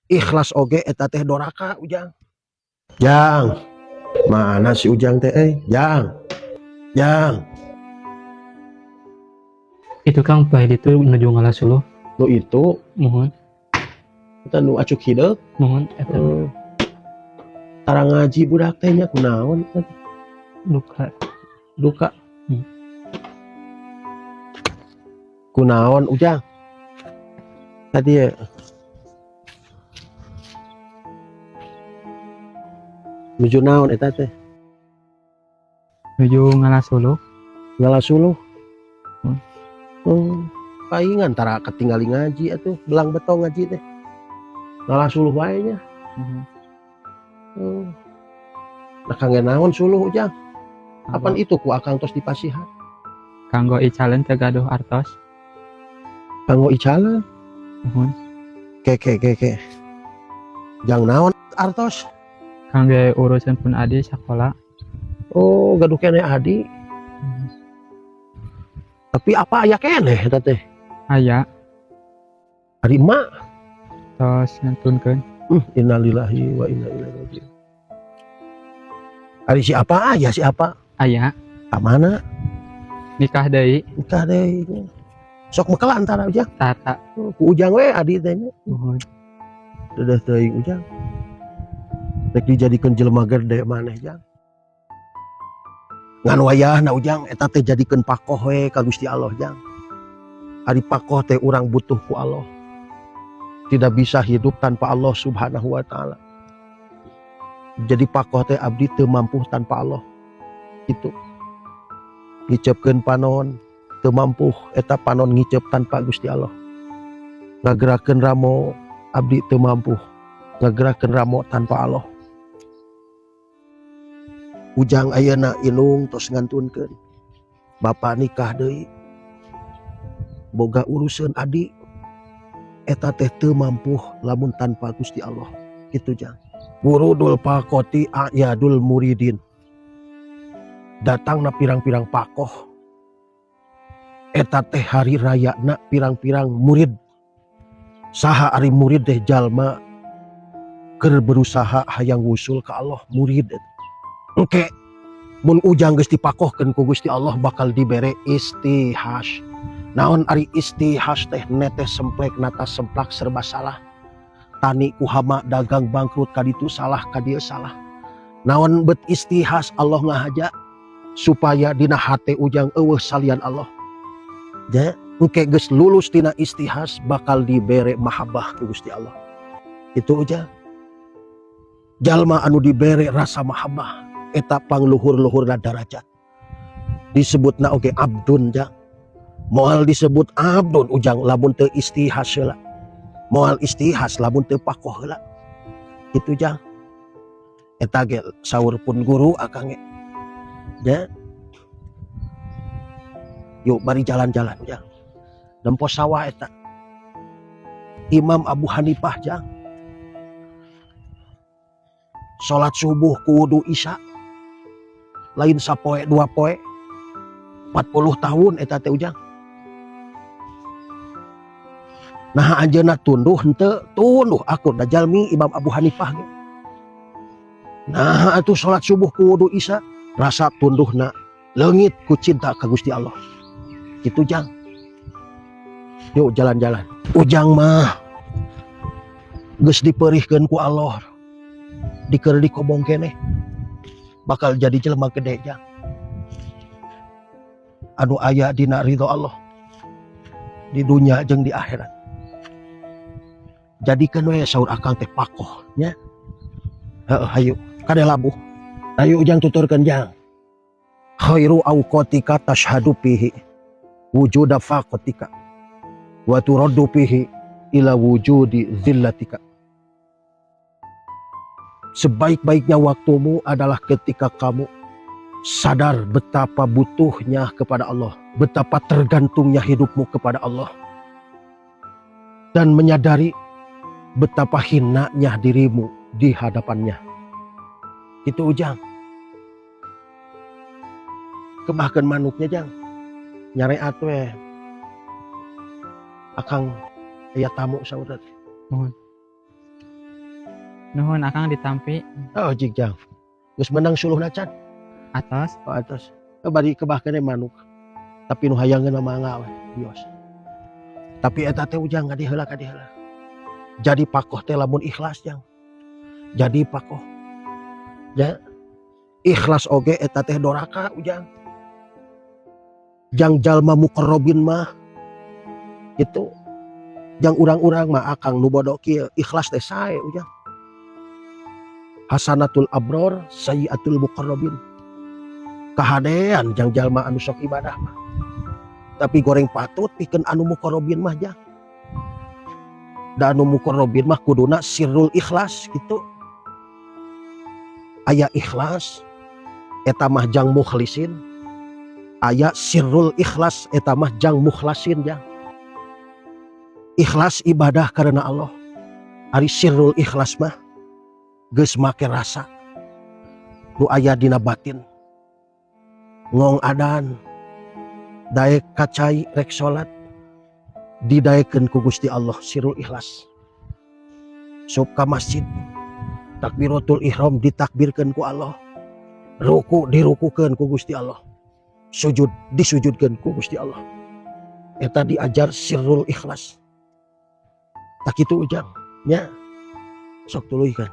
Ikhlas oge eta teh doraka, Ujang. Jang, mana si Ujang teh eh? Jang. Jang. Itu, Kang, Pak, itu nuju ngala suluh. Nu itu? Muhun. Eta nu acuk hideung? Muhun eta. Tara ngaji budak teh nya, kunaon? Duka. Duka. Kunaon, Ujang? Tadi ya. Nuju naon eta teh? Nuju ngala suluh. Ngala suluh. Hmm. Paingan tara ketinggali ngaji atuh, belang beto ngaji teh. Ngala suluh wae nya. Nah, kangge naon suluh, Ujang? Apan itu ku akang tos dipasihan? Kanggo icaleun, teu gaduh artos. Kanggo icaleun? Muhun. Ke ke ke ke. Jang naon artos? Kangge urusan pun adi sekolah. Oh, gaduh keneh adi. Tapi apa aya keneh eta teh? Aya. Ari emak? Tos ngantunkeun. Innalillahi wa inna ilaihi raji'un. Ari si apa aya si apa? Aya. Ka mana? Nikah deui. Nikah deui. Sok mekelan tara, Ujang? Tara. Ku Ujang we adi teh nya. Muhun. Dedeh teuing, Ujang. Rek dijadikeun jelema gede maneh, Jang. Ngan wayahna, Ujang, eta teh jadikeun pakoh we ka Gusti Allah, Jang. Ari pakoh teh urang butuh ku Allah. Tidak bisa hidup tanpa Allah Subhanahu wa taala. Jadi pakoh teh abdi teu mampu tanpa Allah. Itu. Ngiceupkeun panon teu mampu eta panon ngiceup tanpa Gusti Allah. Ngagerakeun ramo, abdi teu mampu ngagerakeun ramo tanpa Allah. Ujang ayeuna indung tos ngantunkeun. Bapak nikah deui. Boga urusan adi. Eta teh teu mampu lamun tanpa Gusti Allah. Gitu, Jang. Wurudul faqati a'yadul muridin. Datangna pirang-pirang pakoh. Eta teh hari raya na pirang-pirang murid. Saha ari murid teh? Jalma keur berusaha hayang wusul ke Allah, murid. Engke mun Ujang geus dipakohkeun ku Gusti Allah, bakal dibere istihas. Naon ari istihas teh? Netes semplek, nata semplak, serba salah. Tani ku hama, dagang bangkrut, kaditu salah, kadieu salah. Naon bet istihas? Allah ngahaja supaya dina hate Ujang euweuh salian Allah. Ja, engke geus lulus tina istihas, bakal dibere mahabbah ku Gusti Allah. Itu, Ujang. Jalma anu dibere rasa mahabbah eta pangluhur-luhurna darajat. Disebutna oge abdun, Jang. Moal disebut abdun, Ujang, lamun teu istihas heula. Moal istihas lamun teu pakoh heula. Itu, Jang. Eta ge saur pun guru akang ge. Ya. Yuk, bari jalan-jalan, Jang. Nempo sawah eta. Imam Abu Hanifah, Jang. Salat subuh ku wudu Isya. Lain sapoe dua poe. 40 tahun eta teh, Ujang. Nah, anjeunna tunduh henteu? Tunduh akur da jalmi Imam Abu Hanifah ge. Nah, atuh salat subuh ku wudu Isya, rasa tunduhna leungit ku cinta ka Gusti Allah. Kitu, Jang. Yuk, jalan-jalan. Ujang mah geus diperihkeun ku Allah. Dikeur dikobong keneh. Bakal jadi jelema gede, Jang. Anu aya dina ridho Allah. Di dunia jeung di akhirat. Jadikeun we saur akang teh pakoh nya. Heeh, hayu kade labuh. Ayo, Ujang, tuturkeun, Jang. Khairu awqatika tashhadu fihi wujuda faqatika wa turaddu fihi ila wujudi zillatika. Sebaik-baiknya waktumu adalah ketika kamu sadar betapa butuhnya kepada Allah, betapa tergantungnya hidupmu kepada Allah, dan menyadari betapa hinanya dirimu di hadapannya. Itu, Ujang. Kebahkan manuknya, Jang. Nyareat we. Akang aya tamu saur teh. Muhun. Nuhun, Akang, ditampi. Oh, jig, Jang. Geus menang suluhna can? Atos. Oh, atos. Oh, bari kebah keneh manuk. Tapi nu hayangeun mah mangga we, bios. Tapi eta teh, Ujang, kadieu heula, kadieu heula. Jadi pakoh teh lamun ikhlas, Jang. Jadi pakoh. Ya. Ikhlas oge eta teh doraka, Ujang. Jang jalma muqarrabin mah gitu. Jang urang-urang mah, Akang nu bodoh kieu, ikhlas teh sae, Ujang. Hasanatul abror sayyiatul muqarrabin. Kahadean jang jalma anu sok ibadah mah. Tapi goreng patut pikeun anu muqarrabin mah, Jang. Da anu muqarrabin mah kuduna sirrul ikhlas gitu. Aya ikhlas eta mah jang mukhlisin. Aya sirrul ikhlas, eta mah jang mukhlasin, Jang. Ikhlas ibadah karena Allah. Ari sirrul ikhlas mah geus make rasa nu aya dina batin. Ngong adan, daek kacai rek salat, didaekeun ku Gusti Allah, sirrul ikhlas. Sok ka masjid, takbiratul ihram ditakbirkeun ku Allah, ruku dirukukeun ku Gusti Allah, sujud disujudkeun ku Gusti Allah. Eta diajar sirrul ikhlas. Tah kitu, Ujang, nya. Sok tuluykeun.